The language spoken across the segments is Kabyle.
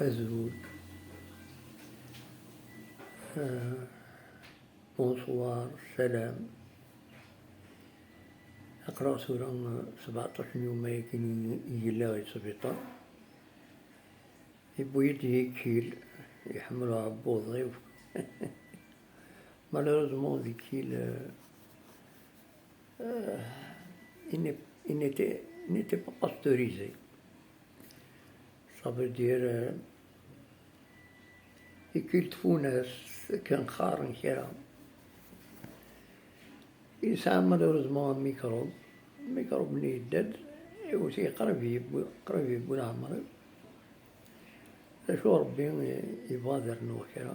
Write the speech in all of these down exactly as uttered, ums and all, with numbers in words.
Azul. Euh, bonsoir, salam. Aql-aɣ tura sbeɛṭac n yuma-agi i yella di sbiṭar. Yewwi-yi-d yikil, iḥemmel uɛebbuḍ-iw. Malheureusement, yikil, euh, euh, il n'est- il n'était il n'était pas pasteurisé. Ça veut dire, euh, ikil tfunast, akken qqaren kra. Yesɛa malheureusement un microbe. Microbe-nni yedda-d, iwet-iyi qrib yewwi, qrib yewwi leɛmer-iw. D acu Rebbi yebɣa ad rnuɣ kra?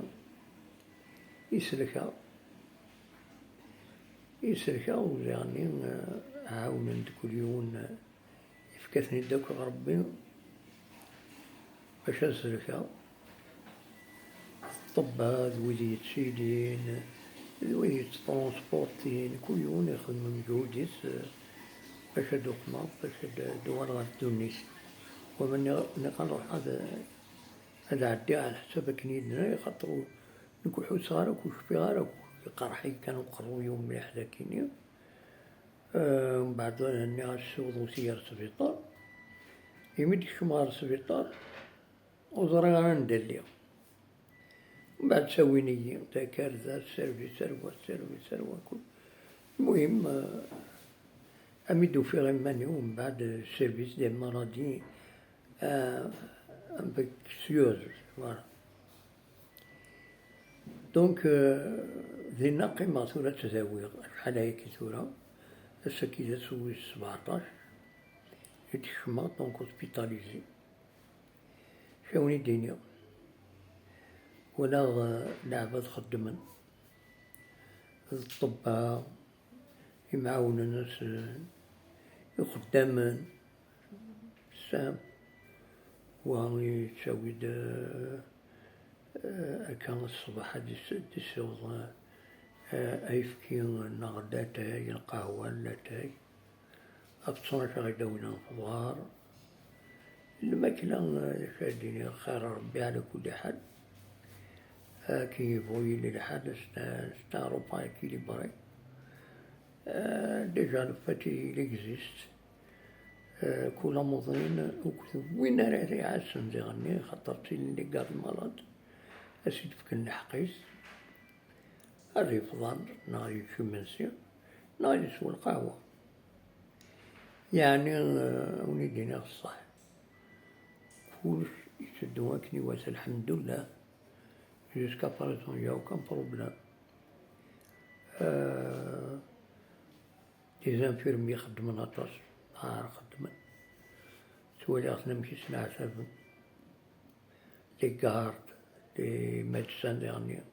Iselk-aɣ. Iselk-aɣ, u daɣen, eh, ɛawnen-d kul yiwen, eh, yefka-ten-id akk ɣer Rebbi bac ad selkeɣ. Ṭṭebba d wid yettsilin, d wid yettranspurtin, kul yiwen ixdem lǧehud-is, eh, bac ad uqmeɣ, bac ad d-uɣaleɣ ɣer ddunit. Wama nniɣ-, nniɣ ad ruḥeɣ ad, ad ɛeddiɣ ɛla ḥsab akken i d-nniɣ, xaṭer ur, nekk ur ḥusseɣ ara akk, ur cfiɣ ara akk, iqerḥ-iyi kan uqerruy-iw mliḥ dagi-nni. Eh, mbeɛd nniɣ-as siweḍ-it-iyi ɣer sbiṭar. Imi d-kecmeɣ ɣer sbiṭar, ur ẓriɣ ara anda lliɣ. Mbeɛd ttawin-iyi, takarda, service ar wa, service ar wakul. Lmuhim, eh, ami d-ufiɣ iman-iw, mbeɛd, eh, service des maladies, eh, infectieuses, voilà. Donc, euh, dinna qqimeɣ tura ttdawiɣ, acḥal ayagi tura, ass-agi d ass wis sbeɛṭac, i d-kecmeɣ, donc hospitalisé. Acu awen-id-iniɣ? Walaɣ, euh, leɛbad xeddmen, d ṭṭebba, imɛawnen-as, euh, ixeddamen, tesɛam. Wa yettawi-d, eh, eh, akka ṣṣbeḥ ad is-, ad d-issiweḍ, eh, ayefki neɣ latay, lqahwa, latay. Ɣef ttnac ara d-awin ɣef uḍar. Lmakla, eh, d acu ara d-iniɣ, xir Rebbi ɛla kulli ḥal. Akken yebɣu yili lḥal, c'est un, c'est un repas équilibré. Euh, déjà, le fait, il existe. Euh, kul amuḍin, akked win ara t-iɛassen diɣenni, xaṭer ttilin les gardes malades, ad s-id-fken lḥeqq-is, ad ifḍan, neɣ yečč imensi, neɣ yeswa lqahwa. Yeɛni, euh, ad wen-id-iniɣ ṣṣeḥ. Kullec yetteddu akken iwata, lḥemdullah. Jusqu'à présent, il y a aucun problème. Euh, les infirmiers xeddmen aṭas, ar xeddmen. Ttwaliɣ-ten amek i ttneɛtaben. Les gardes, les médecins derniers,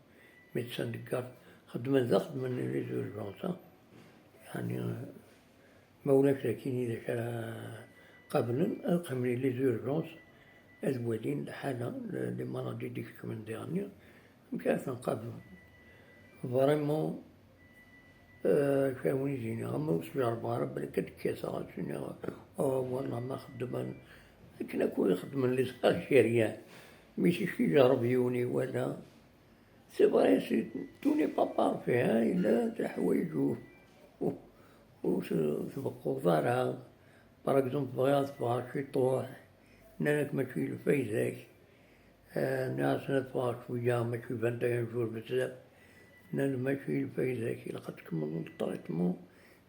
médecins de garde, xeddmen da, xeddmen les urgences, hein. Yeɛni, euh, ma ulac dagi d acu ara qablen, ad qqimen les urgences, ad walin lḥala, les maladies d-ikecmen diɣenni, amek ara ten-qablen. Vraiment, euh, acu ara wen-id-iniɣ, ama ur s-jerrbeɣ ara, balak ad d-kkateɣ, ad s-iniɣ, oh, wallah ma xeddmen, akken akk i xeddmen les Algériens. Mi s-ijerreb yiwen iwala, c'est vrai, c'est, tout n'est pas parfait, hein, yella leḥwayeǧ ur, ur, ur s-, tbeqquḍ ara. Par exemple, bɣiɣ ad ffɣeɣ ciṭuḥ, nnan-ak mačči d lfayda-k. Eh, nniɣ-asen ad ffɣeɣ cwiya, mačči vingt et un jours bezzaf. Nnan-d mačči d lfayda-k, ilaq ad tkemmleḍ le traitement.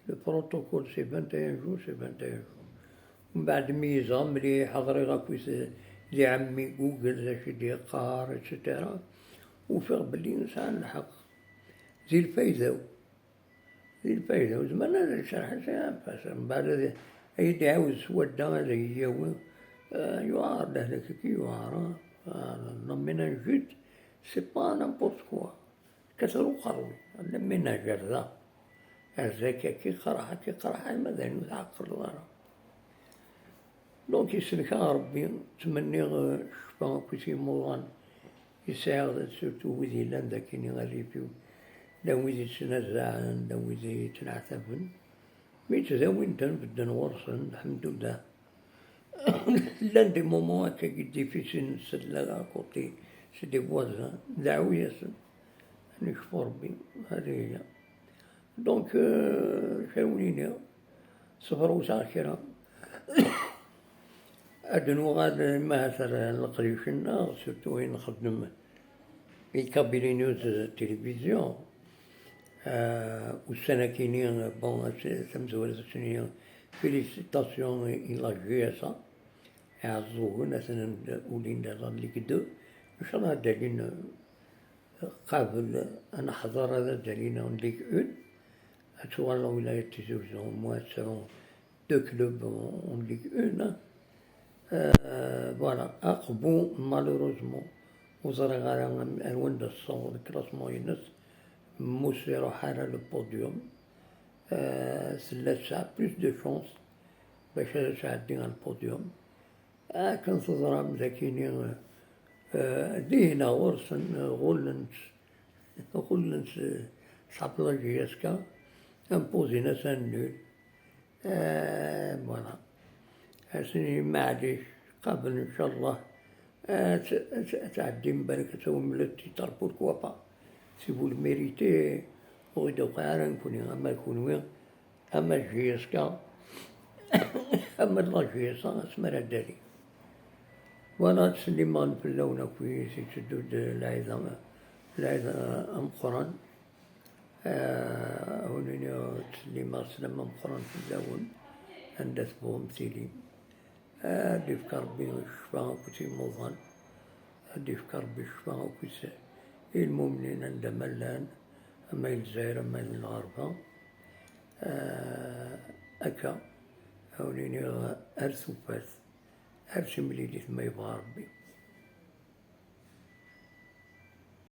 Le protocole, c'est vingt et un jours, c'est vingt et un jours. Mbeɛd meyyzeɣ mliḥ, ɣriɣ akk di ɛemmi Google d acu i d-yeqqar, et cetera. Ufiɣ belli sɛan lḥeqq. Di lfayda-w. Di lfayda-w. Zemren ad cerḥen s iɛeffas. Mbeɛd ad, ad yi-d-iɛawed s wadda ad yi-yawi. Eh, yuɛer lehlak-agi, yuɛer, ah. La méningite, c'est pas n'importe quoi. Kkateɣ uqerruy, la méningite da. Ar zdat-agi iqerreḥ, agi iqerreḥ, arma d ayen ur tɛeqqleḍ ara. Donc, isellek-aɣ Rebbi, ttmenniɣ, eh, ccfa akkit imuḍan i sɛiɣ, surtout wid yellan dagi-nni rrif-iw, llan wid yettnazaɛen, llan wid yettneɛtaben, mi ttdawin-ten, bedden ɣur-sen, lḥemdullah. Llan des moments akka difficiles, c'est là à côté, c'est des voisins, dɛu-yasen, ad nekfu Rebbi, hadi hiya. Donc, euh, kra ur iniɣ, ṣṣber ur sɛiɣ kra. Ad nuɣal, ma ahat ar leqdic-nneɣ, surtout ayen nxeddem i Kabylie News Télévision. Euh, ussan-akini, bon, tamezwarut-nni, félicitations i la J S A. Iɛeẓẓugen, atan ulin-d ɣer Ligue deux. Inchallah ad d-alin, euh, qabel ad neḥḍer ad d-alin en Ligue un. Ad tuɣal lwilaya n Tizi Uzzu, au moins ad tesɛu deux clubs en, en Ligue un, hein. Euh, voilà, Aqbu, malheureusement, ur ẓriɣ ara am-, ar wanda tessaweḍ classement-ines, mus iruḥ ara le podium. Euh, tella tesɛa plus de chance bac ad tɛeddi ɣer le podium. Akken teẓram dakini, euh, dihin ɣur-sen, euh, ɣullen-tt, ɣullen-tt, euh, s la J S K, imposent-as un nul. Euh, voilà. Asen-nini maɛlic, qabel, inchallah, ad t-, ad t-, ad tɛeddim, balak ad tawim le titre, pourquoi pas. Si vous le méritez, ur d-tuqiɛ ara nekkni, ama d kunwi, ama d J S K, ama d la J S A, asmi ara d-tali. Voilà, ttsellimeɣ fell-awen akk, yetteddu-d lɛid am-, lɛid ameqqran. Ah, a wen-iniɣ ttsellimeɣ sslama meqqren fell-awen, anda tebɣum tilim. Ad d-ifk Rebbi ccfa akked imuḍan, ad d-ifk Rebbi ccfa akked i lmumnin anda ma llan, ama i Lezzayer, ama di lɣerba. Ah, akka, a wen-iniɣ ar tufat, ar timlilit ma yebɣa Rebbi.